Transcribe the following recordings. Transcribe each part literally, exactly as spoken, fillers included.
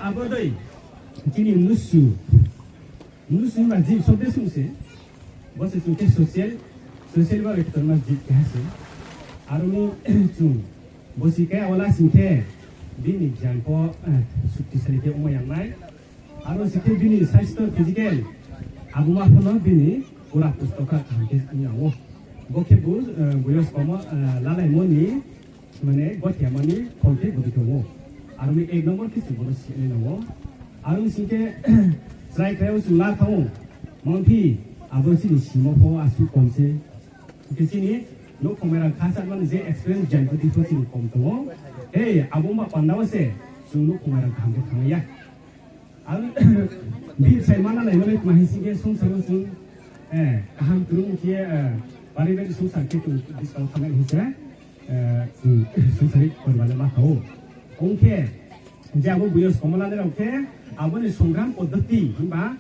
Abo dei, chini mnusu, mnusu himba jib sobde sung se, bo se chung khe social, social ba bai khe tongma jib keha se. Aro ni chung, bo si khe abo la sing khe, bini gyan pho, eh, suktisali khe ongma yang nai. Aro si khe bini saisto physical, abo ma pho no bini pura pusto kha kaham khe ong yang ou. Bo khe bo, eh, boyos komo, eh, lalaimo ni, mane, gothe yama ni phol khe bo dei khe ong ou. Aro ni ek number khe chung bo no si nai nang ou. Aro ni sing khe, chrai krai wo chung la thanng ou. Mangphi, abo chini simo pho asuh kom se. Hing khe chini nouhkhong mairang khasatma ni je experience gyan bo dei pho chini kom tong ou. Hei, abo ongba panda wo se chung nouhkhong mairang kaham khe thanng ya. Ang bibsai mana nai mani tma hing sing khe songsar wo chung, eh, kaham krung khe, eh, paribarik songsar khe chung buskang wo thanng nai hing se, eh, chung songsari poribar le ma kha ou. Ong khe, je abo boyos komo lanai rao khe, abo ni songram poddoti himba,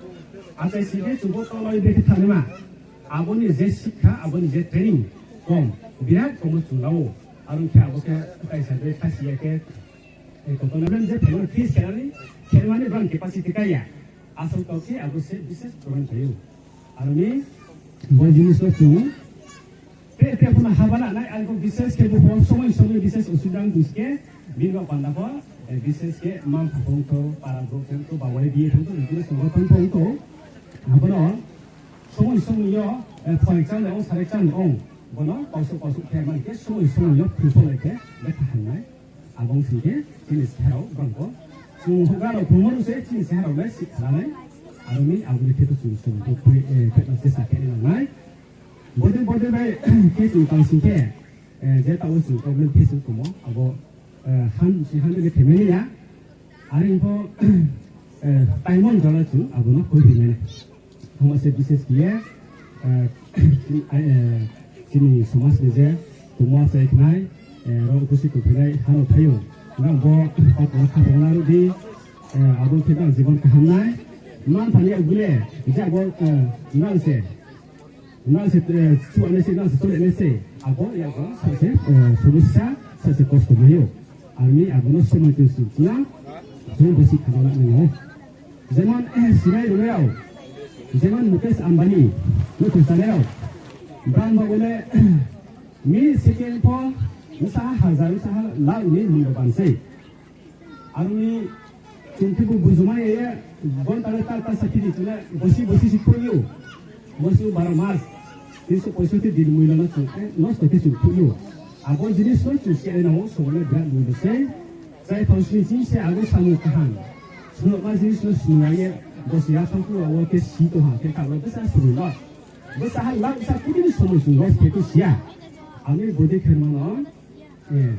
achai si khe chung bo toloi brekhe thanngnaima. Abo ni je sikha, abo ni je training kom, birat kom wo chung la ou. Aro khe abo khe kaisa dei khasi ya khe, eh, koto na je phaimo face khe nani, khe mani brang capacity kai ya. Asol kau khe abo se bises program phai ou. Aro ni bo jinis no chung tre tre pho no haba la nai, arphuh bises khe bo pho somoi somoi bises osubida ong tong si khe, bini bo panda pho, eh, bises khe mma-mpha pho ong thou, para brouh khe ong thou, ba Y B A pho ong thou, regional songothon pho ong thou, abo no somoi somoi yo, eh, phorai chang le ong, sarai chang le ong, bo no pausuh pausuh khe mani khe somoi somoi yo phrungpholai khe betha ham nai. Abo ong sing khe chini seha rao bang pho, chung houhgra rao phrungmo no se chini seha rao le sihkha la nai. Aro ni abo ni khe to chung somoi pho, eh, khe no chesta khe nai nang nai. Bodei bodei bai khe chung tang sing khe, eh, je taoh wo chung problem face ong tongmo, abo, eh, han si han de khe mai ya. Are pho, eh, taimon jora chung abo no khuiphi mai nai. Hama se bises khe ye, eh, chini, eh, chini somaj ni je tongmo achai khnai, eh, rao khusi tongphinai ha rao thai ou. Nang bo, pap wo kha bo na ru di, eh, abo khe nang jibon kaham nai. Mma-mpha ni yak bu le, je abo, eh, nang se, nang se, eh, chuanai se, nang se cholenai se, abo yak bo sa se, eh, somosya, sa se kosto mai ou. Aro ni abo no somoi tong sing chini, chung bo si khana la nai ou. Jemon, eh, sinai rao, jemon Mukesh Ambani, no khusanai rao, brang ba bo le, mi second pho, bsa ha hazar, bsa ha lakh ni mung rao ban sei. Aro ni chung khe bo bujuma ye, gonta le ta, ta sa khe di chung le, bosi, bosi si khouh ou. Bosi baro mas, tinso poisotti din moilo no chung, eh, nosto khe chung khouh ou. Abo jinis no chung se nang ou, somoi le birat moilo sei. Chrai phangsni chini se abo samung kaham. Sunohma jinis no snu ya ye, bosi ya thang khu abo khe si tong ha khe kha bo bsa snu no. Bsa ha lakh bsa koti ni somoi chung loss khe to si ya. Ami bodei khe ma no, eh,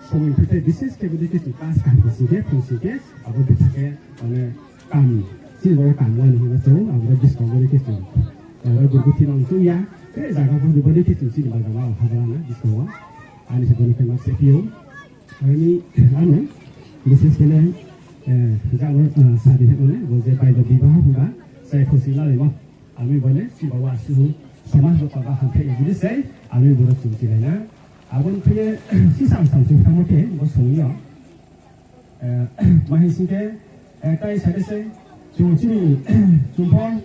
somoi thai thai bises khe bodei khe chung kas kaham khe si khe, phung si khe, abo bsa khe, mane, kam, chini bo kam wani hing khe chung, abo buskang bodei khe chung, eh, abo gurguthi nang chung ya, eh, zaga pho bodei khe chung chini bagan wo haba la na buskang wo. Ani se bodei khe ma se phi ou. Ani, ano, bises khe le, eh, jang wo, eh, sadi hing mane, bo je baida bibaho hingba, chrai phangsni lalaimo. Ami bo le, si ba wa si hu, somaj bo paba hamkhe ye jini sei, ami bo no chung chilai na. Abo ni khe ye, sisa ang samsung thanngmo khe, bo song yo. Eh, mahi sing khe, eh, tai sa de sei, chung chini, chung pho,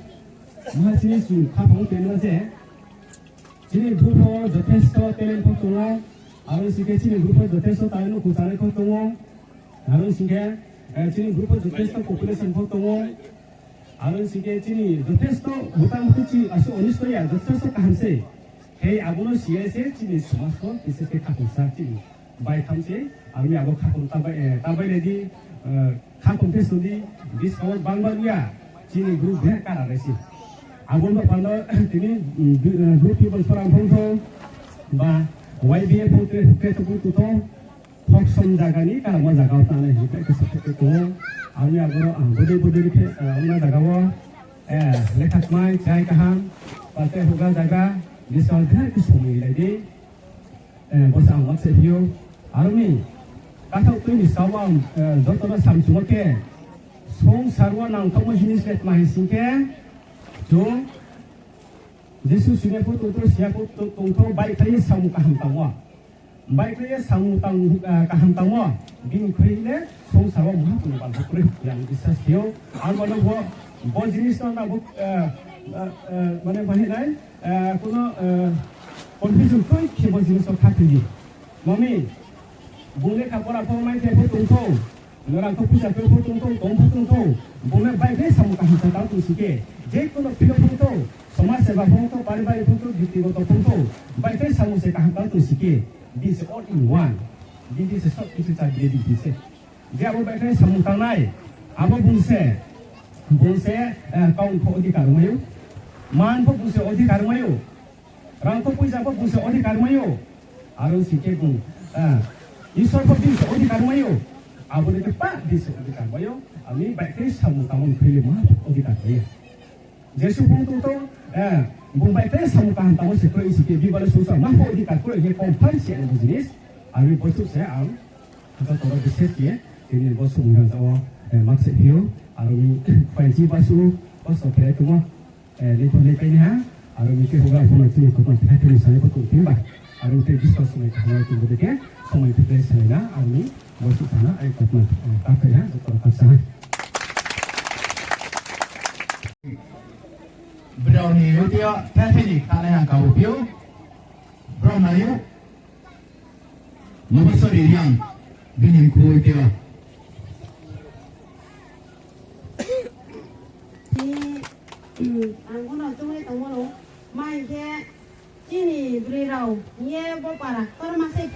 maha chini chung khaphang tongma je, chini bru pho jothesto talent pho tong ou, aro sing khe chini bru pho jothesto talent no kuchanai pho tong ou, aro sing khe, eh, chini bru pho jothesto population pho tong ou, aro sing khe chini jothesto, motamuti chini asuh onisto ya, jothesto kaham sei. Hei, abo no si ya se chini somaj pho, bises khe khaphang sa chini baithang se, aro ni abo khaphang ta bai, eh, ta bai nai di, eh, khaphang khe sung di, buskang wo bangba ya, chini bru beha kara nai se. Abo no pha no, tini, mm, bru, eh, bru people forum phung thou, ba Y B A phung tre, tre to phung tu thou, Hoksom zaga ni, karamo zaga wo tangnai hing khe khe sakhe khe tong ou. Aro ni abo ro ang bodei bodei khe, eh, ongna zaga wo, eh, lekha kmai, chrai kaham, palte houhgra zaga, buskang wo beha khe somoi lai di, eh, bo se ang ma se phi ou. Aro ni, kathaoh tui ni skang wo ang, eh, joto no samchungmo khe, songsar wo nangthaohmo jinis le tma hing sing khe, chung, Jisu sini pho tongthou, siya pho tongthou, baihkhlai ye samung kaham tang ou. Baihkhlai ye samung tang, ah, kaham tangmo, bini khui le songsar wo mungha tongmo bal pho kroi, yang biswas khe ou. Ang bo no bo, bo jinis no na bo, ah, ah, ah, mane bahi nai, ah, kono, ah, confusion kroi khe bo jinis no kha tong di. Mami, bung lekha pora pho mai khe pho tong thou, rang kho puisa khe pho tong thou, tong pho tong thou, bung le baihkhlai samung kaham se tang tong si khe, je kono field wo pho tong thou, somaj seba pho tong thou, paribarik pho tong thou, biktigoto pho tong thou, baihkhlai samung se kaham tang tong si khe, Bini se all in one. Bini se sob kisu chakri bini se. Je abo baihkhlai samung tangnai, abo bung se, bung se, eh, kau pho odhikar mai ou. Man pho bung se odhikar mai ou. Rang pho puisa pho bung se odhikar mai ou. Aro si khe bung, eh, Isor pho bini se odhikar mai ou. Abo ni khe pa bini se odhikar mai ou. Ami baihkhlai samung tangmo ni khe le ma odhikar mai ou. Jesuh pho tong thou, eh, bung baihkhlai samung kaham tangmo se kroi si khe, bibale sungsa ma pho odhikar kroi khe confirm se ang bo jinis. Aro ni bosuh se ang joto rao bises khe, tini bo sumung rangzag wo, eh, makse phi ou, aro ni phainchi basu, kosto khe tongmo, eh, lekho lepai naiha, aro ni khe houhgra pho no chini khokma phai phai ni sanai pho tong thing ba, aro ni tei buskang somoi kaham tong bo dei khe, somoi phai phai sanai na, aro ni bosuh sana, ai khokma, eh, ta phai ha, joto rao khaksa ha. Brao ni uti yo, thethe ni khanai ang kabo phi ou. Brao nai ou. Mabasori Reang, bini mkhu uti yo. Ang bo no chunglai tongmo no, ma hing khe chini broi rao hing ye bo para ktorma sei.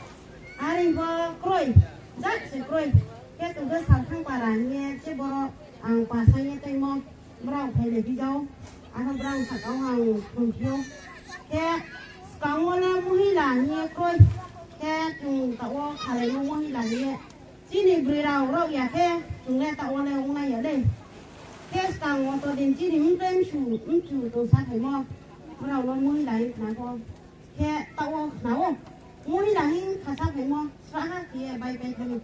Are hing pho kroi, jat se kroi. Khe tong khe salthang para hing ye che boro ang pasa ye tongmo. Brao phai le bijao, aro brao saka ang phung phi ou. Khe skang wo le muhila hing ye kroi. Khe chung taoh wo khalaimo muhila hing ye. Chini broi rao rao ya khe, chung le taoh wo le ongnai ya le. Khe skang wo to din chini mtoi msu, mchu tong sa phaimo. Brao no muhila hing khna pho. Khe taoh wo khna ou. Muhila hing khasa phaimo, srahha khe ye bai pai thang.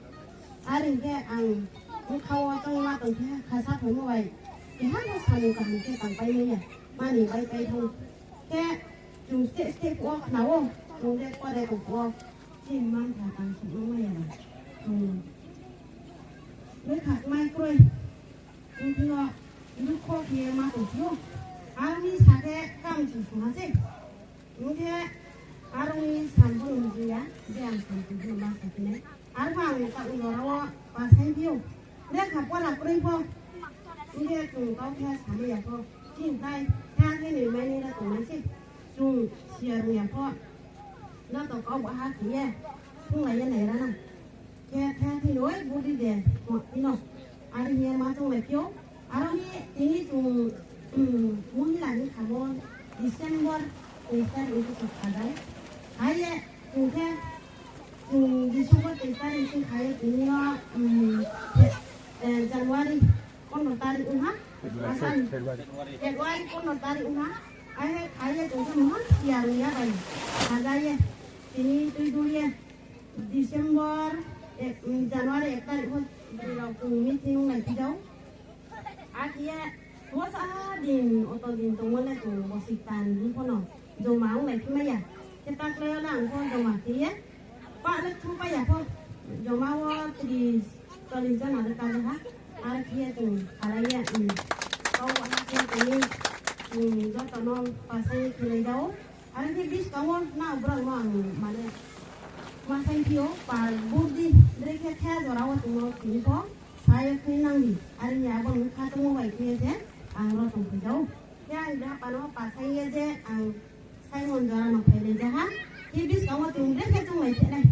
Are hing khe ang bkha wo choungma tong khe khasa phaimo bai. Keha no samung kaham khe tangpai nai ya. Mani bai pai thang. Khe chung steh steh phuh wo khna ou. Chung le kore tong phuh wo. Chini mma-mpha tang souh no mai ya. Chung lekha kmai kroi. Ongphi yo, dukho khe ye ma tong phi ou. Aro ni sa khe kam chung sung ha sei. Ong khe, aro ni sam pho no mji ya, je ang sam tong phi no ma sa phi nai. Arphuh ang taoh jora wo pasai phi ou. Lekha pora kroi pho. Ong khe chung kau khe samai ya pho. Chini tai, khe khe ni mai ni le tongnai sei. Chung siya rung ya pho. Joto kau baha khe ye, sunglai ye nai ra na. Khe, khe, tini oi budi de, mo, tino. Are hing ye ma chounglai phi ou. Aro ni tini chung, um, muhila ni khamo December teis tarik ni sing kha jai. Hai ye, chung khe, chung December teis tarik ni sing kha ye tini yo, um, Fe-, eh, January pondro tarik ong ha. February. Asam. February. February pondro tarik ong ha. Ai hai kha ye chung khe mungha siya rung ya bai. Kha jai ye. Tini tui dur ye. December, eh, um, January ek tarik pho broi rao chung meeting ong lai phi jao. Akhe ye, bo sa din, oto din tongmo le chung bosi tan hing pho no joma ong lai phi mai ya. Khe ta klái yo le ang pho joma khe ye. Pa le thu pai ya pho. Joma wo tris, chollis jona le kari ha. Are khe ye chung khalai ye, um, kau ha khe ye tini, um, joto no pasai khe lai jao. Are khe buskang wo nrao brao no ang mane ma sai phi ou, par budi, brekhe khe jora wo tongmo tini pho, sa ye khe nang di. Are ni abo ni kha tongmo bai khe ye se, ang ro tong phai jao. Khe ang japa no pasai ye je, ang Simon jora no phai lai ja ha. Khe buskang wo tong brekhe tong lai phi nai.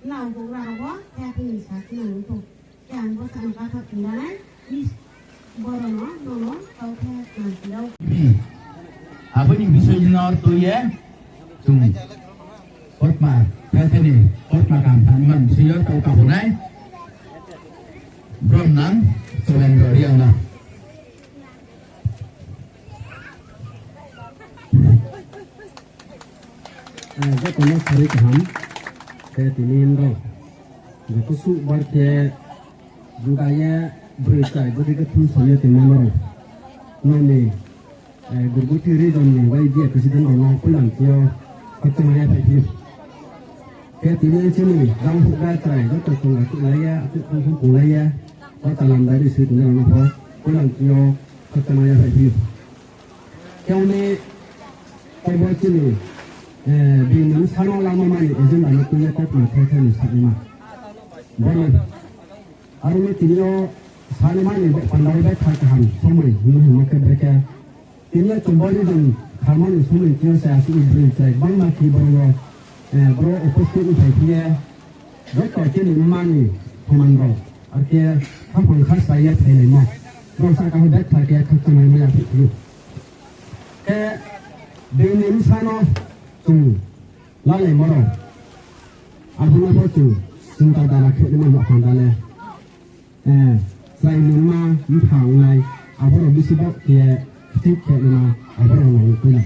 Nrao houhgra rao pho, khe khe ni sa khe nang thou. Khe ang bo sa no katha phung ra nai, is boro no, nono, kau khe nang phai ou. Abo ni bisoi no tui ye, chung, kotma, khe khe ni, kotma kam thanngma bisoi yo tau kabu nai. Brom nang, Cholendro Reang no. Eh, joto no sari kaham, khe tini nrao. Joto suh bar khe, juga ye, broi chrai, bodi khe thum song ye tini nrao. Nrao ni, eh, Gurguthi region ni Y B A president rao no kulang khe yo, khakchangma ya phai phi. Khe tini chini jang houhgra chrai joto chung achouhlai ye, achouh khong khong punglai ye, o talam dai ri soi tongnai rao no pho, koilang tini yo khakchangma yaphaih phi ou. Khe ong mi, tei bo chini, eh, bini bsa no lama mani agenda no tui ye kautma khe khe ni sanaima. Bo no, aro ni tini yo sanaima ni bo panda wo betha kaham somoi hing hingmo khe brekhe. Tini yo chung bo region khamani somoi tini yo se asuh broi chrai bangma khe boro wo, eh, boro opposite ni phai phi ye, joto chini mma ni soman rao, arkhe khaphang kha sa ye phailaimo. Boro sahka pho betha khe khakchangma yaphaih phi ou. Khe bini bsa no chung lalaimo rao, abo no pho chung chinta dara khe naima no panda le, eh, chrai ni mma mpha ongnai, abo rao bisi baoh khe ye kthik khe naima, abo rao no ong koi na.